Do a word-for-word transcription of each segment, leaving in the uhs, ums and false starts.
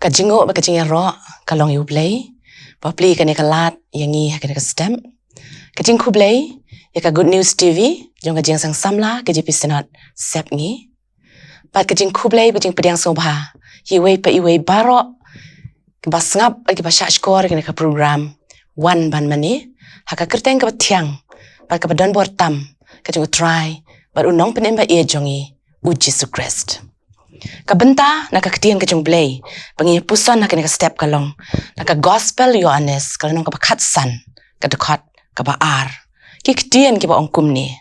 Jingngooh bad ka jingïaroh ka long ïa U Blei ba plie kane ka lad ïa ngi ha kane ka step. Ka jingkhublei ïa ka Good News T V jong ka Jingseng Samla K J P Synod Sepngi. Bad ka jingkhublei bad jingpdiang sngewbha ïa iwei pa iwei baroh kiba sngap, kiba shahshkor ïa kane ka program Wan Ban Mane ha ka kyrteng kaba thiang bad kaba donbor tam ka jong U Trai bad U Nongpynim ba ïeit jong ngi, U Jisu Khrist. Ka bynta na ka ktien ka jong U Blei ba ngin ïa puson ha kane ka step ka long na ka Gospel Ïoannis, ka lynnong kaba khatsan, ka dkhot kaba ar. Ki ktien kiba ong kumne: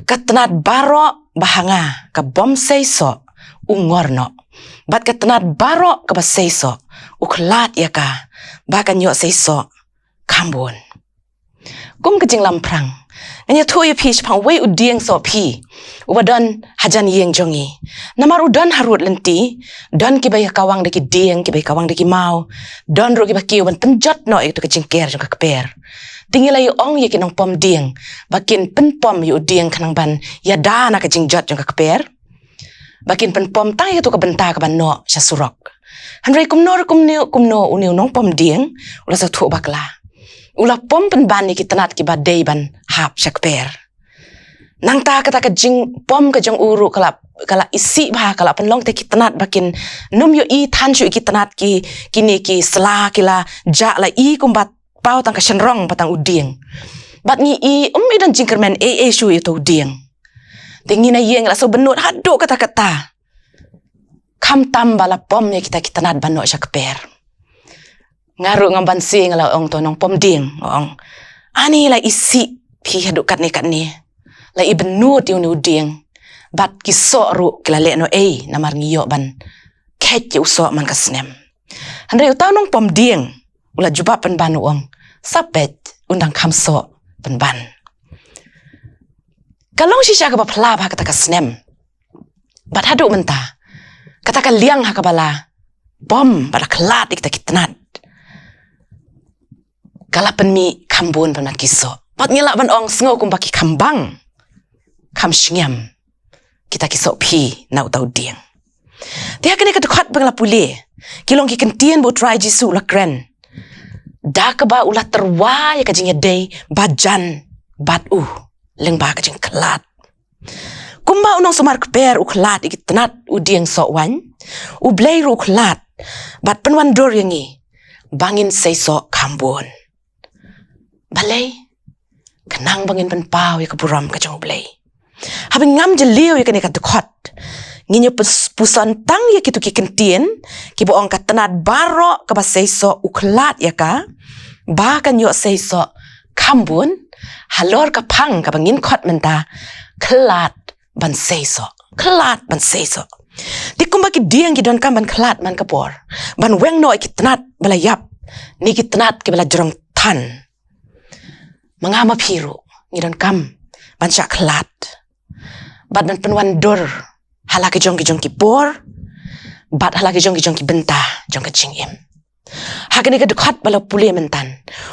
Ka tnat baroh ba ha nga ka bym seisoh u ngor noh, bad ka tnat baroh kaba seisoh u khlad ïa ka, ba kan ïoh seisoh kham bun. Kum ka jinglamphrang, ngan ïathuh ïa phi shaphang uwei u dieng sohphi uba don hajan ïing jong ngi. Namar u don harud lynti, don kiba ïa kawang da ki dieng, kiba ïa kawang da ki maw, don ruh kiba kiew ban pynjot noh ïa katu ka jingker jong ka kper. Te ngi la ïa ong ïa ki nongpom dieng ba kin pynpom ïa u dieng khnang ban ïada na ka jingjot jong ka kper, ba kin pynpom tang ïa katu ka bynta kaban noh sha surok. Hynrei kumno re kumno, kumno une u nongpom dieng u la sngewthuh bakla. U la pom pynban ïa ki tnat kiba dei ban hap sha kper. Nangta kata ka jingpom ka jong u ruh ka la, ka la isih bha, ka la pynlong te ki tnat ba kin nym ïohi than shuh ïa ki tnat, ki, kine ki sla ki la jah la i kumba paw tang ka shynrong ba tang u dieng. Bad ngi i, um i don jingkyrmen ei ei shuh ïa utu u dieng. Te ngi na ïing la sngewbynnud haduh katta katta, khamtam ba la pom ïa kita ki tnat ban noh sha kper. Nga ruh ngam banse, nga la ong to nongpom dieng, nga ong, ani la isih phi haduh katne katne, la ibynnud ïa une u dieng, bad ki soh ruh ki la lehnohei, namar ngi ïoh ban kheit ïa u soh man ka snem. Hynrei uta u nongpom dieng u la jubab pynban, u ong, sa peit, un dang kham soh pynban. Ka long shisha kaba phylla bha kata ka snem. Bad haduh mynta, kata ka liang ha kaba la pom bad la khlad ïa kita ki tnat, ka la pynmih kham bun pynban ki soh. Bad ngi lah ban ong sngew kumba ki kham bang, kham shngiam kita ki sohphi na uta u dieng. Te ha kane ka dkhot ba nga la pule, ki long ki kyntien ba U Trai Jisu u la kren da kaba u la tyrwa ïa ka jingïadei bajan bad u lyngba ka jingkhlad. Kumba u nongsumar kper u khlad ïa ki tnat u dieng soh waiñ, U Blei ruh u khlad bad pynwandur ïa ngi ba ngin seisoh kham bun. Balei? Khnang ba ngin pynpaw ïa ka burom ka jong U Blei. Haba ngam jylliew ïa kane ka dkhot, ngin ïa pus-, puson tang ïa kitu ki kyntien kiba ong ka tnat baroh kaba seisoh u khlad ïa ka, ba kan ïoh seisoh kham bun, halor ka phang kaba ngin khot mynta, khlad ban seisoh, khlad ban seisoh. Te kumba ki dieng ki donkam ban khlad man ka por, ban weng noh ïa ki tnat ba la ïap, ne ki tnat kiba la jrong than, ma nga ma phi ruh ngi donkam ban shah khlad bad ban pynwandur ha la ki jong ki jong ki por bad ha la ki jong ki jong ki bynta jong ka jingim. Ha kane ka dkhot ba la pule mynta,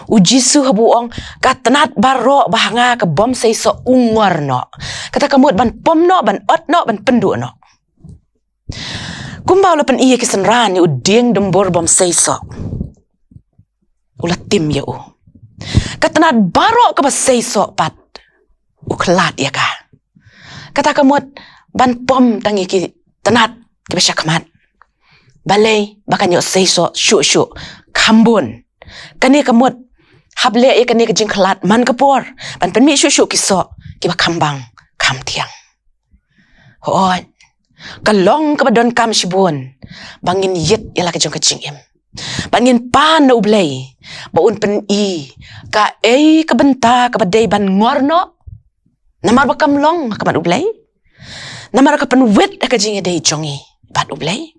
U Jisu haba u ong, ka tnat baroh ba ha nga ka bym seisoh u ngor noh, kata ka mut ban pom noh, ban ot noh, ban pynduh noh. Kumba u la pyni ïa ki synran ïa u dieng dymbur bym seisoh, u la tim ïa u. Ka tnat baroh kaba seisoh pat u khlad ïa ka. Kata ka mut ban pom tang ïa ki tnat kiba sha khmat. Balei? Ba kan ïoh seisoh shuh shuh kham bun. Kane ka mut hap leh ïa kane ka jingkhlad man ka por, ban pynmih shuh shuh ki soh kiba kham bang kham thiang. Hooid, ka long kaba donkam shibun ba ngin ïit ïa la ka jong ka jingim, ba ngin pan na U Blei ba un pyni kaei ka bynta kaba dei ban ngor noh, namar ba kam long ha khmat U Blei, namar ka pynwit ha ka jingïadei jong ngi bad U Blei.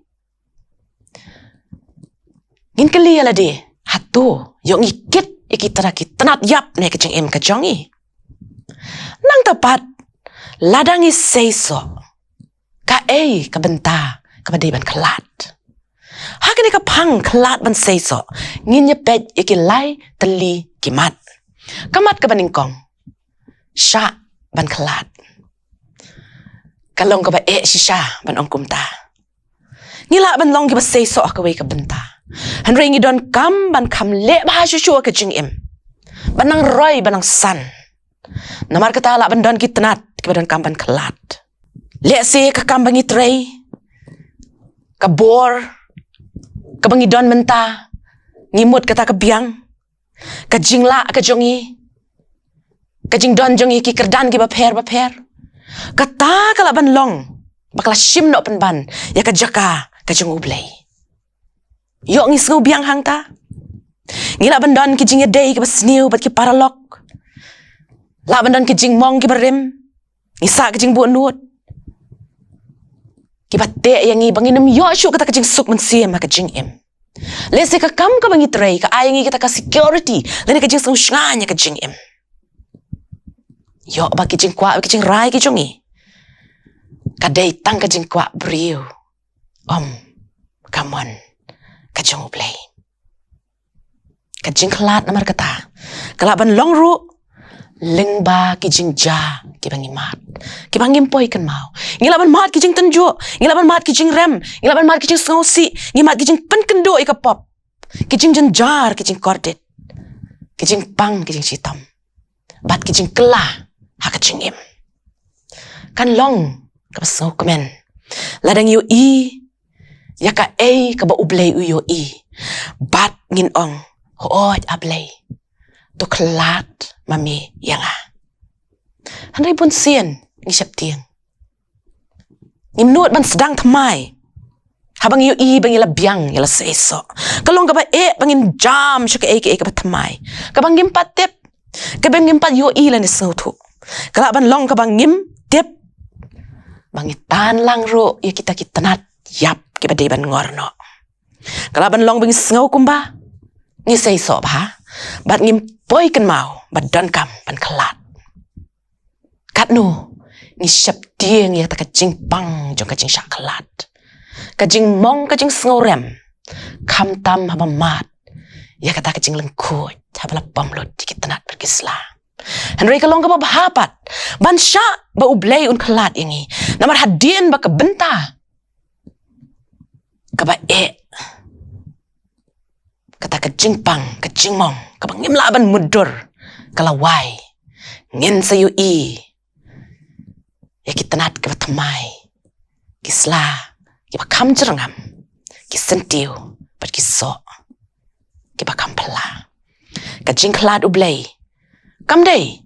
Ngin kylli ïa lade, hato ïoh ngi kit ïa kita ki tnat ïap ne ka jingim ka jong ngi? Nangta pat, lada ngi seisoh, kaei ka bynta kaba dei ban khlad? Ha kane ka phang khlad ban seisoh, ngin ïa peit ïa ki lai tylli ki mat. Ka mat kaba nyngkong, shah ban khlad. Ka long kaba eh shisha ban ong kumta. Ngi lah ban long kiba seisoh ha kawei ka bynta, hynrei ngi donkam ban kham leh bha shuh shuh ka jingim, ban nang roi, ban nang san. Namar kata lah ban don ki tnat kiba donkam ban khlad. Lehse ka kam ba ngi trei, ka bor kaba ngi don mynta, ngi mut kata ka biang, ka jinglah ka jong ngi, ka jingdon jong ngi ki kyrdan kiba pher bapher, kata ka lah ban long ba ka la shim noh pynban ïa ka jaka ka jong U Blei. Ïoh ngi sngew biang hangta. Ngi lah ban don ki jingïadei kiba sniew bad ki paralok, lah ban don ki jingmong kiba rim, ngi sah ki jingbuh nud kiba teh ïa ngi ba ngin ym ïoh shuh kata ka jingsuk mynsiem ha ka jingim. Lehse ka kam kaba ngi trei ka ai ïa ngi kata ka security lane ka jingsngewshngaiñ ha ka jingim. Ïoh ba ki jingkwah, ki jingrai ki jong ngi ka dei tang ka jingkwah briew, ym ka mon ka jong U Blei. Ka jingkhlad namar kata ka lah ban long ruh lyngba ki jingjia kiba ngi mad, kiba ngim poi kynmaw. Ngi lah ban mad ki jingtynjuh, ngi lah ban mad ki jingrem, ngi lah ban mad ki jingsngewsih, ngi mad ki jingpynkynduh ïa ka pop, ki jingjynjar, ki jingkordit, ki jingpang, ki jingshitom, bad ki jingkylla ha ka jingim. Kan long kaba sngewkmen lada ngi ïohi ïa kaei kaba U Blei u ïohi, bad ngin ong, "Hooid, A Blei, to khlad ma me ïa nga." Hynrei bunsien ngi sheptieng, ngim nud ban sdang thymmai haba ngi ïohi ba ngi la biang, ngi la seisoh. Ka long kaba eh ba ngin jam sha kaei kaei kaba thymmai, kaba ngim pat tip, kaba ngim pat ïohi lane sngewthuh. Ka lah ban long kaba ngim tip ba ngi tan lang ruh ïa kita ki tnat ïap kiba dei ban ngor noh. Ka lah ban long ba ngi sngew kumba ngi seisoh bha bad ngim poi kynmaw ba donkam ban khlad. Katno ngi sheptieng ïa kata ka jingpang jong ka jingshah khlad, ka jingmong, ka jingsngewrem, khamtam haba mad ïa kata ka jinglyngkhuid haba la pom lut ïa ki tnat bad ki sla. Hynrei ka long kaba bha pat ban shah ba U Blei un khlad ïa ngi, namar hadien ba ka bynta kaba eh, kata ka jingpang, ka jingmong kaba ngim lah ban mutdur ka la wai, ngin sa ïohi ïa ki tnat kiba thymmai, ki sla kiba kham jyrngam, ki syntiew bad ki soh kiba kham phylla. Ka jingkhlad U Blei kam dei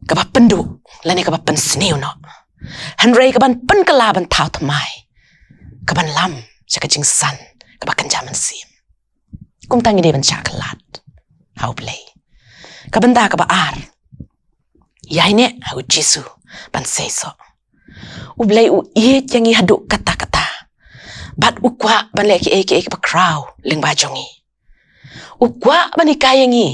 kaba pynduh lane kaba pynsniew noh, hynrei kaban pynkylla ban thaw thymmai, kaban lam sha ka jingsan kaba kynja mynsiem. Kumta ngi dei ban shah khlad ha U Blei. Ka bynta kaba ar, ïaineh ha U Jisu ban seisoh. U Blei u ïeit ïa ngi haduh katta katta, bad u kwah ban leh kiei kiei kiba khraw lyngba jong ngi. U kwah ban hikai ïa ngi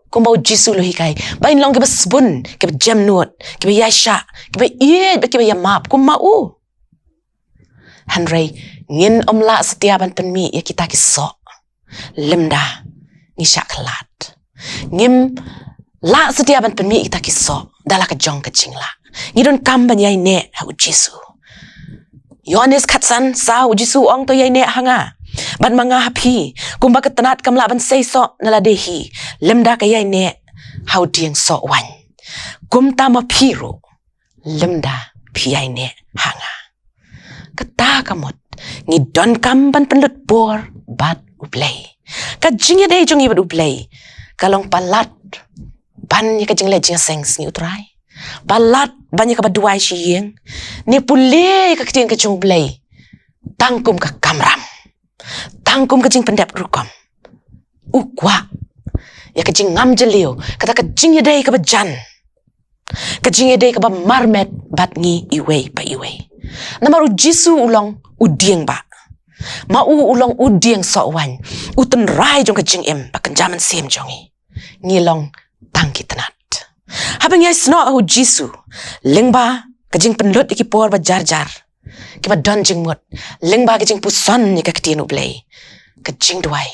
kumba U Jisu u la hikai, ba ngin long kiba sbun, kiba jemnud, kiba ïaishah, kiba ïeit bad kiba ïamap kum ma u. Hynrei ngin ym lah satia ban pynmih ïa kita ki soh lymda ngi shah khlad. Ngim lah satia ban pynmih ïa kita ki soh da la ka jong ka jinglah. Ngi donkam ban ïaineh ha U Jisu. Ïoannis khatsan saw, U Jisu u ong, "To ïaineh ha nga bad ma nga ha phi. Kumba ka tnat kam lah ban seisoh na lade hi lymda ka ïaineh ha u dieng soh waiñ, kumta ma phi ruh lymda phi ïaineh ha nga." Kata ka mut ngi donkam ban pynlut por bad U Blei. Ka jingïadei jong ngi bad U Blei ka long palat ban ïa ka jingleh jingïaseng sngi U Trai, palat ban ïa kaba duwai shi ïing, ne pule ïa ka ktien ka jong U Blei tang kum ka kamram, tang kum ka jingpyndep rukom. U kwah ïa ka jingngam jylliew, kata ka jingïadei kaba jan, ka jingïadei kaba marmet bad ngi iwei pa iwei. Namar U Jisu u long u dieng bah, ma u u long u dieng soh waiñ, u tynrai jong ka jingim ba kynja mynsiem jong ngi. Ngi long tang ki tnat. Haba ngi ïaisnoh ha U Jisu lyngba ka jingpynlut ïa ki por ba jar jar kiba don jingmut, lyngba ka jingpuson ïa ka ktien U Blei, ka jingduwai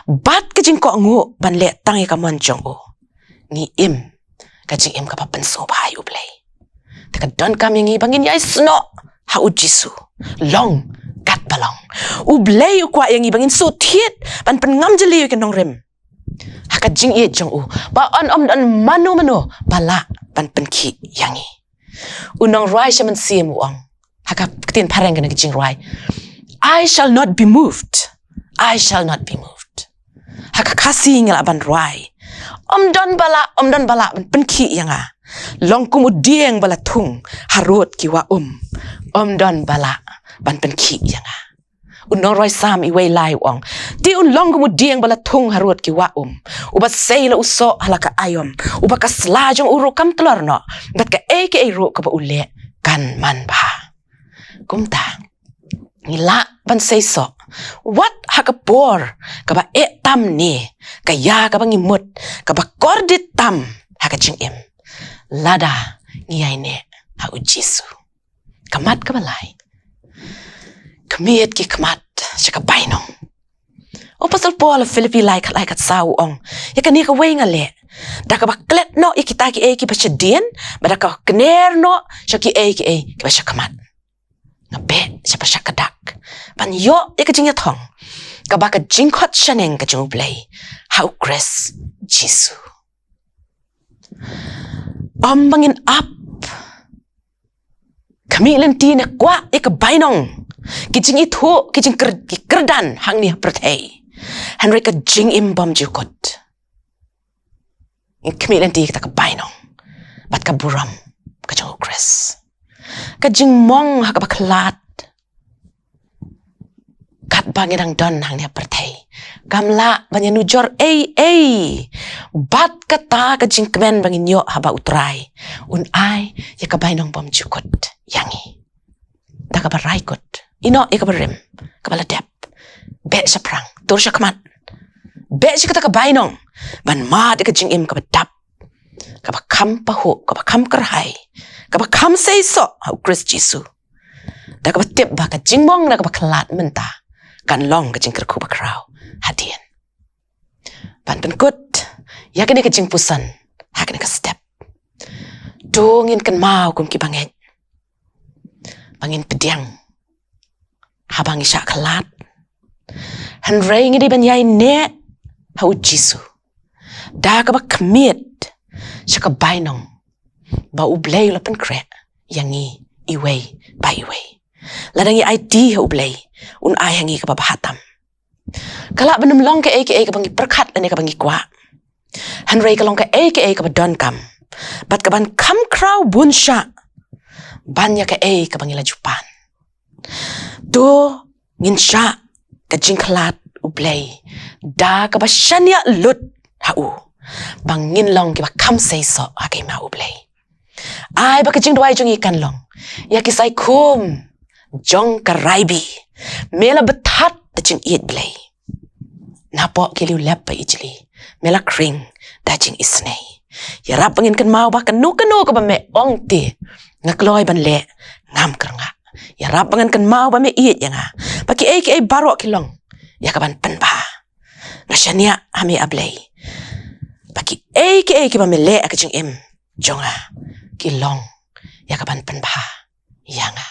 bad ka jingkohnguh ban leh tang ïa ka mon jong u, ngi im ka jingim kaba pynsngewbha ïa U Blei. Te ka donkam ïa ngi ba ngin ïaisnoh ha U Jisu, long katba long, U Blei u kwah ïa ngi ba ngin shu thied ban pynngam jylliew ïa ki nongrim ha ka jingïeit jong u, ba un ym don mano mano ba lah ban pynkhih ïa ngi. U nongrwai sha mynsiem u ong ha ka ktien phareng kane ka jingrwai, "I shall not be moved. I shall not be moved." Ha ka Khasi ngi lah ban rwai, "Ym don ba lah, ym don ba lah ban pynkhih ïa nga. Long kum u dieng ba la thung harud ki wah um. Ym don ba lah ban pynkhih ïa nga." U nongrwai Salm uwei lai u ong, "Te un long kum u dieng ba la thung harud ki wah um, uba sei la u soh ha la ka aiom, uba ka sla jong u ruh kam tlor noh, bad kaei kaei ruh kaba u leh kan man bha." Kumta ngi lah ban seisoh wat ha ka por kaba eh tam ne ka ïa kaba ngi mut, kaba kordit tam ha ka jingim, lada ngi ïaineh ha U Jisu. Ka mat kaba lai, khmied ki khmat sha ka bainong. U Apostol Paul ha Philippi lai khatlai khatsaw u ong, "Ïa kane kawei nga leh, da kaba klet noh ïa kita kiei kiba shadien, bad da kaba kner noh sha kiei kiei kiba sha khmat, nga beh sha pyrshah ka dak ban ïoh ïa ka jingïathong kaba ka jingkhot shaneng ka jong U Blei ha U Khrist Jisu." Ym ba ngin ap khmih lynti ne kwah ïa ka bainong, ki jingithuh, ki jingkyrdan hangne ha pyrthei, hynrei ka jingim bymjukut. Khmih lynti kita ka bainong bad ka burom ka jong U Khrist. Ka jingmong ha kaba khlad katba ngi dang don hangne ha pyrthei kam lah ban ïanujor ei ei bad kata ka jingkmen ba ngin ïoh haba U Trai un ai ïa ka bainong bymjukut ïa ngi. Da kaba rai kut, ïehnoh ïa kaba rim, kaba la dep, beh shaphrang, tur shakhmat, beh sha kata ka bainong ban mad ïa ka jingim kaba dap, kaba kham pahuh, kaba kham kyrhai, kaba kham seisoh ha U Khrist Jisu. Da kaba tip ba ka jingmong da kaba khlad mynta kan long ka jingkyrkhu bakhraw hadien. Ban pynkut ïa kane ka jingpuson ha kane ka step, to ngin kynmaw kum ki bangeit ba ngin pdiang haba ngi shah khlad, hynrei ngi dei ban ïaineh ha U Jisu da kaba khmied sha ka bainong ba U Blei u la pynkhreh ïa ngi iwei pa iwei. Lada ngi aiti ha U Blei, un ai ha ngi kaba bha tam. Ka lah ban ym long kaei kaei kaba ngi pyrkhat lane kaba ngi kwah, hynrei ka long kaei kaei kaba donkam bad kaban kham khraw bun shah ban ïa kaei kaba ngi la ju pan. To ngin shah ka jingkhlad U Blei da kaba shaniah lut ha u, ba ngin long kiba kham seisoh ha ka hima U Blei. Ai ba ka jingduwai jong ngi kan long, ïa ki saikhum jong ka raibi, me la bthat da jingïeit Blei. Napoh ki liew lep ba ijli, me la khring da jingisynei. Ïarap ba ngin kynmaw ba kano kano kaba me ong te nga kloi ban leh, ngam kyrngah. Ïarap ba ngin kynmaw ba me ïeit ïa nga, ba kiei kiei baroh ki long ïa kaban pynbha. Nga shaniah ha me A Blei ba kiei kiei kiba me leh ha ka jingim jong nga ki long ïa kaban pynbha ïa nga.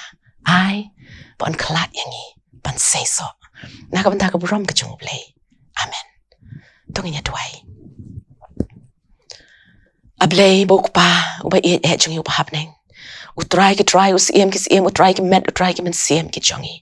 Ai ba un khlad ïa ngi ban seisoh na ka bynta ka burom ka jong U Blei. Amen. To ngin ïa duwai. A Blei ba u Kpa uba ïeit eh jong ngi uba ha bneng, U Trai ki trai, U Syiem ki syiem, U Trai ki met, U Trai ki mynsiem ki jong ngi.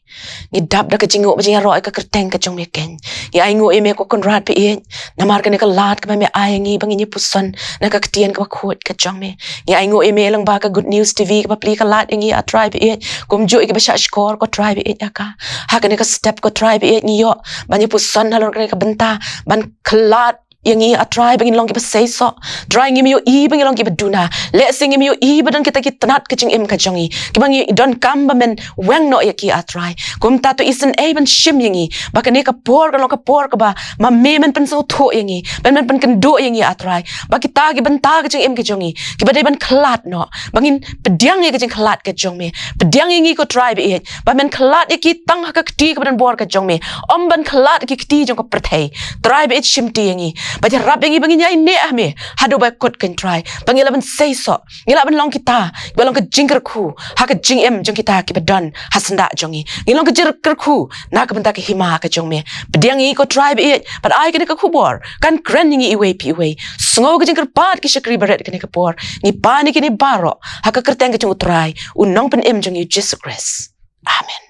Ngi dap da ka jingnguh ba jingïaroh ïa ka kyrteng ka jong me keiñ. Ngi ainguh ïa me ko Kynrad ba ïeit namar kane ka lad kaba me ai ïa ngi ba ngin ïa puson na ka ktien kaba khuid ka jong me. Ngi ainguh ïa me lyngba ka Good News T V kaba plie ka lad ïa ngi, A Trai ba ïeit, kumjuh ïa kiba shah shkor ko Trai ba ïeit ïa ka. Ha kane ka step ko Trai ba ïeit ngi ïoh ban ïa puson halor kane ka bynta ban khlad ïa ngi, A Trai, ba ngin long kiba seisoh. Trai, ngim ïohi ba ngin long kiba duna. Lehse ngim ïohi ba don kita ki tnat ka jingim ka jong ngi kiba ngi donkam ba men weng noh ïa ki, A Trai. Kumta to isynei ban shim ïa ngi ba kane ka por kan long ka por kaba ma me men pynsngewthuh ïa ngi, ba men pynkynduh ïa ngi, A Trai, ba kita ki bynta ka jingim ka jong ngi kiba dei ban khlad noh, ba ngin pdiang ïa ka jingkhlad ka jong me. Pdiang ïa ngi ko Trai ba ïeit ba men khlad ïa ki tang ha ka kti kaba don bor ka jong me, ym ban khlad ïa ki kti jong ka pyrthei. Trai ba ïeit, shimti ïa ngi. Bad ïarap ïa ngi ba ngin ïai neh ha me haduh ba kut, ko Trai, ba ngi lah ban seisoh, ngi lah ban long kita kiba long ka jingkyrkhu ha ka jingim jong kita kiba don ha syndah jong ngi. Ngi long ka jingkyrkhu na ka bynta ka hima ka jong me. Pdiang ïa ngi, ko Trai ba ïeit, bad ai kane ka khubor kan kren ïa ngi iwei pa iwei. Sngew ka jingkyrpad ki shakri barit kane ka por. Ngi pan ïa kine baroh ha ka kyrteng ka jong u Trai, u Nongpynim jong ngi, u Jisu Khrist. Amen.